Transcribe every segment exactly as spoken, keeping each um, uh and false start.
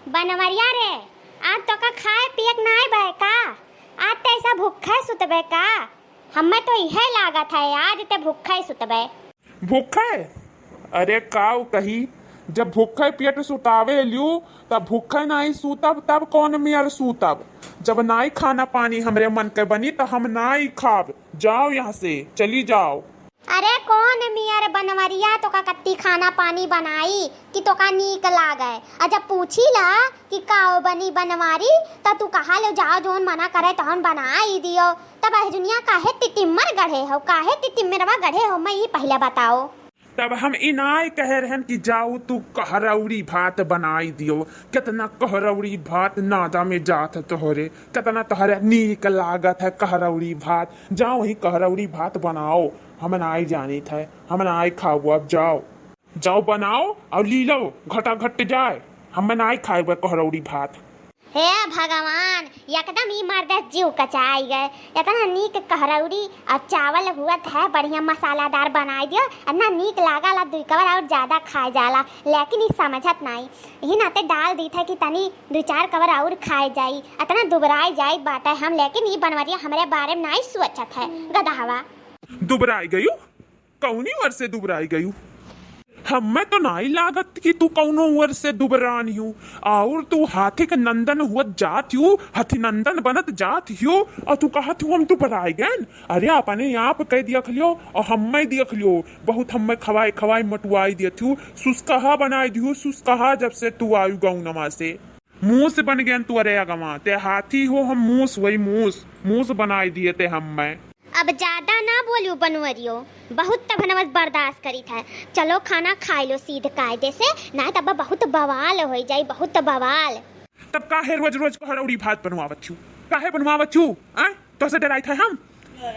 बनवरिया रे, आज तोका खाए पिए के नाई बे का? आज ते ऐसा भूखे सुतबे का? हमें तो इहे लागत है, आज ते भूखे सुतबे। भूखे? अरे काऊ कही, जब भूखे पेट सुतावे लियू, तब भूखे नाई सूतब, तब कौन मेर सूतब? जब नाई खाना पानी हमरे मन के बनी, त हम नाई खाब। जाओ यहाँ से, चली जाओ। अरे कौन मेर बनवरिया तोका कत्ती खाना पानी बनाई कि तोका नीक लागे? आ जब पूछी ला कि काओ बनी बनवारी, त तू कहा ले जाओ, जौन मना करे तौन बनाई दियो। तब अहजुनिया काहे टिटिम्मर गढ़े हो, काहे टिटिम्मरवा गढ़े हो, मैं ई पहिले बताओ। तब हम इनाय कहे रहन कि जाओ तू कहरौरी भात बनाई दियो। कितना कहरौरी भात नादा में जात है तोहरे, कितना तोहरे नीक लागत है कहरौरी भात। जाओ ही कहरौरी भात बनाओ, हम नाई जानित है, हम नाई खाबो। अब जाओ, जाओ बनाओ और ली लो, घटा घट जाए, हम नाई खाए कहरौरी भात। हे भगवान, एकदम ई मर्द जीव कचाई गए। इतना नीक कहरौरी और चावल हुअत है, बढ़िया मसालादार बनाई दियो। इतना नीक लागल, दुई कवर और ज्यादा खाए जाला, लेकिन ई समझत नाई। यही नाते डाल दीत है कि तनी दुई चार कवर और खाए जाई, इतना दुबराई जाई बाटे हम, लेकिन ई बनवरिया हमरे बारे में नाई सोचत है। गदहवा। दुबराई गयू? कौनी ओर से दुबराई गयू? हमें तो नाई लागत कि तू कौनो ओर से दुबरान हियू। और तू हाथी के नंदन हुअत जात हियू, हथी नंदन बनत जात हियू, और तू कहत हियू हम दुबराई गएन। अरे अपने आप कह दिया खलियो और हमें दिया खलियो, बहुत हमें खवाई खवाई मटुआई दियत हियू, सुस्कहा बनाई दियू, सुस्कहा जब से तू आयु गौनमा से। मूस बन गएन तू, अरे अगवा, ते हाथी हो हम मूस, वही मूस, मूस बनाई दिए ते हमें। अब ज्यादा ना बोलियो बनवरियो, बहुत तब नमस बर्दाश्त करीत है। चलो खाना खाई लो सीध कायदे से, ना तब बहुत बवाल हो जाई, बहुत बवाल। तब काहे रोज रोज कहरौरी भात बनवावत छू? काहे बनवावत छू? आय? तोसे डराइत है हम?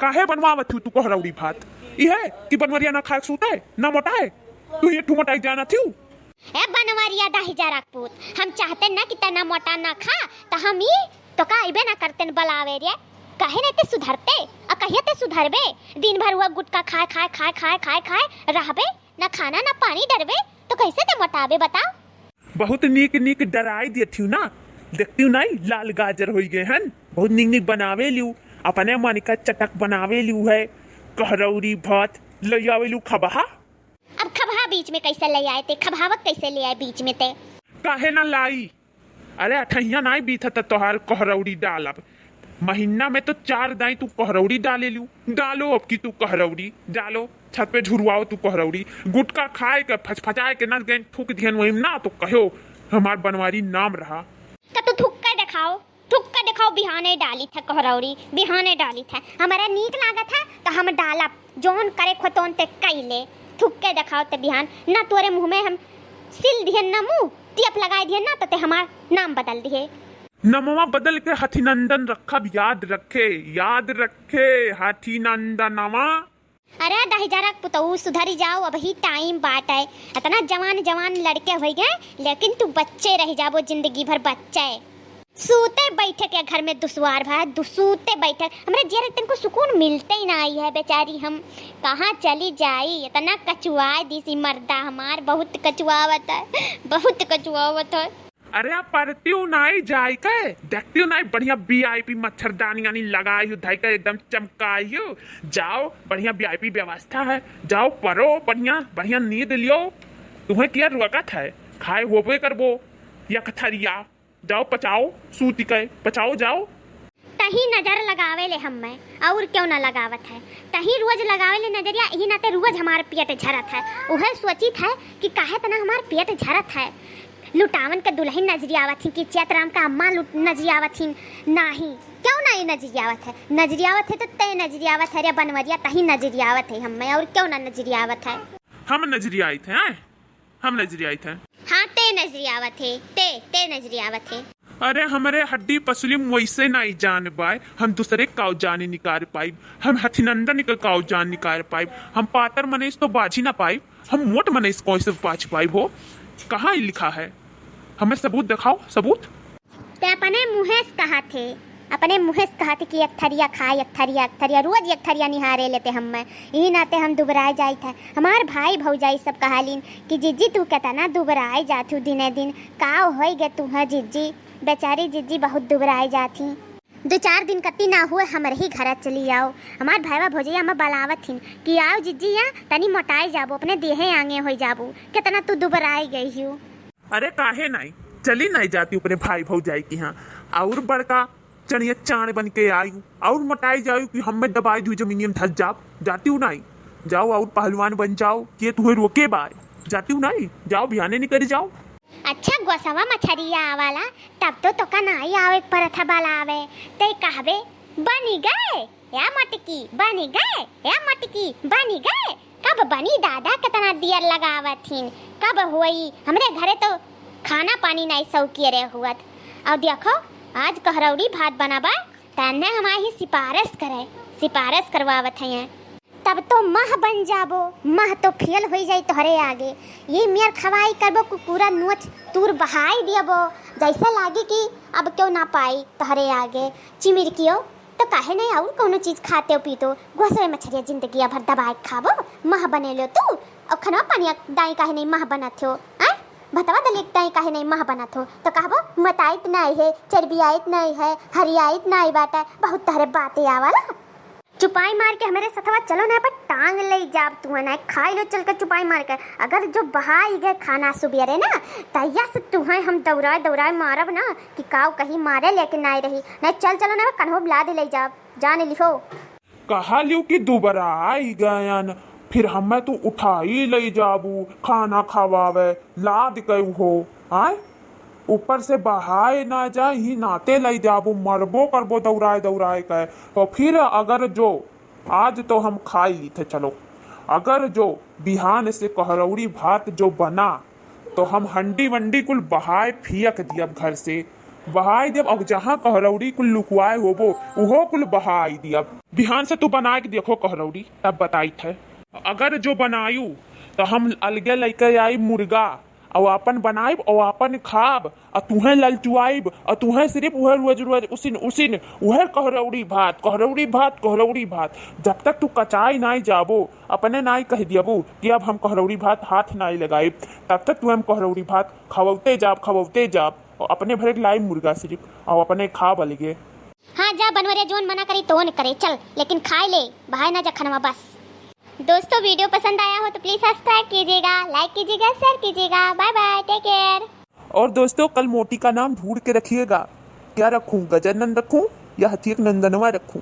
काहे बनवावत छू तू कहरौरी भात? इहे कि बनवरिया ना खाए सूते, ना मोटाए? तू ही ठू मोटाई जाना थी। ए बनवरिया दहिजरा के पूत, हम चाहते ना कि ते ना मोटा ना खा, त हम ई तोका अइबे ना करतेन बलावे रे। काहे ना ते सुधरते? आ कहिया ते सुधरबे? दिन भर हुआ गुटखा खाए, खाए, खाए, खाए, खाए, खाए रहबे, ना खाना ना पानी डरबे, तो कैसे ते मोटाबे बताओ? बहुत नीक नीक डराई देती हूँ ना, देखती हूँ ना, ई लाल गाजर होई गए हन, बहुत नीक नीक बनावे लियू, अपने मन का चटक बनावे लियू है, कहरौरी भात ले आवे लियू खबहा। अब खबहा बीच में कैसे ले आए ते? खबहावक कैसे ले आए बीच में ते? काहे ना लाई? अरे अठहिया नाई बीतत तोहार कहरौरी डालब। महीना में तो चार दाई तू कहरौरी डाले लू। डालो अब की तू कहरौरी, डालो। छत पे झुरवाओ तू कहरौरी। गुटखा खाए के फचफचाए के ना गैन थूक दिहन वही ना तो कहो हमार बनवारी नाम रहा। तो तू थूक के दिखाओ। थुक्का देखाओ, बिहाने डाली था कहरौरी, बिहाने डाली था। हमरा नीक लागत है तो हम डालब, जौन करे खोतोन ते कइले। थुक्के देखाओ ते बिहान, ना तोरे मुँह में हम सिल दिहन ना मुँह, टियप लगाए दिहन ना, तो ते हमार नाम बदल दिहे। नमवा बदल के हथिनंदन रखब, याद रखे, याद रखे हथिनंदनवा। अरे दहिजरा के पुतऊ, सुधरी जाओ, अबही टाइम बाटे। इतना जवान जवान लड़के होइ गए, लेकिन तू बच्चे रह जाबो जिंदगी भर, बच्चे। सूते बैठे के घर में दुश्वार भा, दु-, सूते बैठे। हमरे जियर तनको सुकून मिलते ही ना आई है बेचारी, हम कहाँ चली जाई? इतना कचुआ दीसी मर्दा हमार, बहुत कचुआवत है, बहुत कचुआवत है। अरे आप परतियो नाई जाई के, देखतियो नाई बढ़िया वीआईपी मच्छरदानी यानी लगाई हो, धई के एकदम चमकाई हो। जाओ, बढ़िया वीआईपी व्यवस्था है, जाओ परो बढ़िया, बढ़िया नींद लियो। तुम्हें क्या रोकत है, खाए होबे करबो या कथरिया। जाओ पचाओ, सूती के पचाओ, जाओ। तही नजर लगावे ले हम्मे, और क्यों ना लगावत है? तही रोज लगावे ले नजरिया, यही नाते रोज हमार पेट झरत है। उहे सोचित है कि काहे तना हमार पेट झरत है। लुटावन के दुल्हन नजरी आवत ही कि चैतराम का अम्मा लुट-, नजरी आवत ही। नाही, क्यों ना ये नजरी आवत है? नजरी आवत है तो ते नजरी आवत है रे बनवरिया, तही नजरी आवत है हम्मे, और क्यों ना नजरी आवत है? हम नजरी आइत है, आए? हम नजरी आइत है। हाँ, ते नजरी आवत है, ते, ते नजरी आवत है। अरे, हमरे हड्डी पसली में वैसे नाई जान बाय, हम दूसरे काव जाने निकाल पाइब, हम हथिनंदन के काव जान निकाल पाइब, हम पातर मनेस तो बाजी ना पाइब, हम मोट मनेस कौन से बाज पाइब हो? कहाँ ई लिखा है? हमें सबूत दिखाओ, सबूत। ते अपने मुँहे से कहा थे, अपने मुँहे से कहत कि एक थरिया खाए, एक थरिया, एक थरिया, रोज एक थरिया निहारे लेते हम्मे। यही नाते हम दुबराए जाइत है। हमार भाई भौजाई सब कहालिन कि जिज्जी तू केतना दुबराए जात हू दिने दिन, का होई गे तू है जिज्जी? बेचारी जिज्जी बहुत दुबराए जात ही। दो चार दिन कत्ती ना हुए हमरे ही घर चली आओ। हमार भाईवा भौजैया हमें बलावत हिन कि आओ जिज्जी, या तनी मोटाई जाबो, अपने देहे आगे होई जाबो, केतना तू दुबराए गई हू। अरे काहे नाई, चली नाई जाती अपने भाई भौजाई के यहाँ, और बड़का चनिया चाण बन के आई, और मोटाई जाओ कि हमें दबाई दू जमीनियम धस जाब, जाती हूँ नाई, जाओ और पहलवान बन जाओ, के तुम्हें रोके बाय, जाती हूँ नाई, जाओ बिहाने निकल जाओ। अच्छा गोसवा मछरिया वाला, तब तो तोका नाई आवे के परत है बलावे, ते कहबे बनी गए या मटकी, बनी गए या मटकी, बनी गए। कब बनी दादा, कितना दियर लगावत हिन, कब होई? हमरे घरे तो खाना पानी नाई सौकियरे हुअत। और देखो, आज कहरौड़ी भात बनाबा, तन्ने हमारी सिफारिश करे, सिफारिश करवावत हैं। तब तो मह बन जाबो, मह तो फेल होई जाई तोहरे आगे। ये मेर खवाई करबो, कुकुरा नोच तूर बहाई दियबो, जैसे लागी कि अब क्यों ना पाई तोहरे आगे। चिमिरकियो, तो काहे नहीं और कौनो चीज खाते हो पीते हो? गोसवे मछरिया जिंदगी भर दबाए के खाबो, मह बने लो तू। और खनवा पानिया दाई काहे नहीं मह बनत हो? आय? भतवा दलिया के दाई काहे नहीं मह बनत हो? तो कहबो, मोटाइत नहीं है, चर्बियाइत नहीं है, हरियाइत नहीं बाटे, बहुत तहरे बातें आवाला। चुपाई मार के हमरे सथवा चलो ना, पर टांग ले जाब तू ना, खाई लो चल के चुपाई मार के। अगर जो बहाई गए खाना सुबेरे ना, तैया से तुहें हम दौड़ाए दौड़ाए मारब ना कि काऊ कहीं मारे लेके नाई रही। नहीं चल चलो ना, कन्हो लाद ले जाब, जान लिहो। कहा लियो कि दुबराई गयन, फिर हमें तू उठाई ले जाबू, खाना खवावे, लाद के हो, आय? ऊपर से बहाए ना जाए, ही नाते ले जाबू, मरबो करबो दौड़ाए दौड़ाए के। तो फिर अगर जो आज तो हम खाई ली थे, चलो, अगर जो बिहान से कहरौड़ी भात जो बना, तो हम हंडी वंडी कुल बहाए फियक दियब घर से, बहाए दियब। और जहाँ कहरौड़ी कुल लुकवाए होबो, उहो कुल बहाई दियब। बिहान से तू बनाए के देखो कहरौड़ी, तब बताई थे। अगर जो बनायू, तो हम अलगे लेके आई मुर्गा, और आपन बनाइब और आपन खाब, और तुहें ललचुआइब, और तुहें सिर्फ उहे रोज रोज उसिन उसिन उहे कहरौड़ी भात, कहरौड़ी भात, कहरौड़ी भात। जब तक तू कचाई नाई जाबो, अपने नाई कह दियबो कि अब हम कहरौड़ी भात हाथ नाई लगाइब, तब तक तू हम कहरौड़ी भात खवौते जाब, खवौते जाब, और अपने भरे लाई मुर्गा सिर्फ, और अपने खाब अलगे। हाँ जा बनवरिया, जोन मना करी तोन करे, चल लेकिन खाए ले, बहाए ना जा खनवा बस। दोस्तों, वीडियो पसंद आया हो तो प्लीज सब्सक्राइब कीजिएगा, लाइक कीजिएगा, शेयर कीजिएगा। Bye bye, take care. और दोस्तों, कल मोटी का नाम ढूंढ के रखिएगा। क्या रखूं, गजानन रखूं या हथियक नंदनवा रखूं?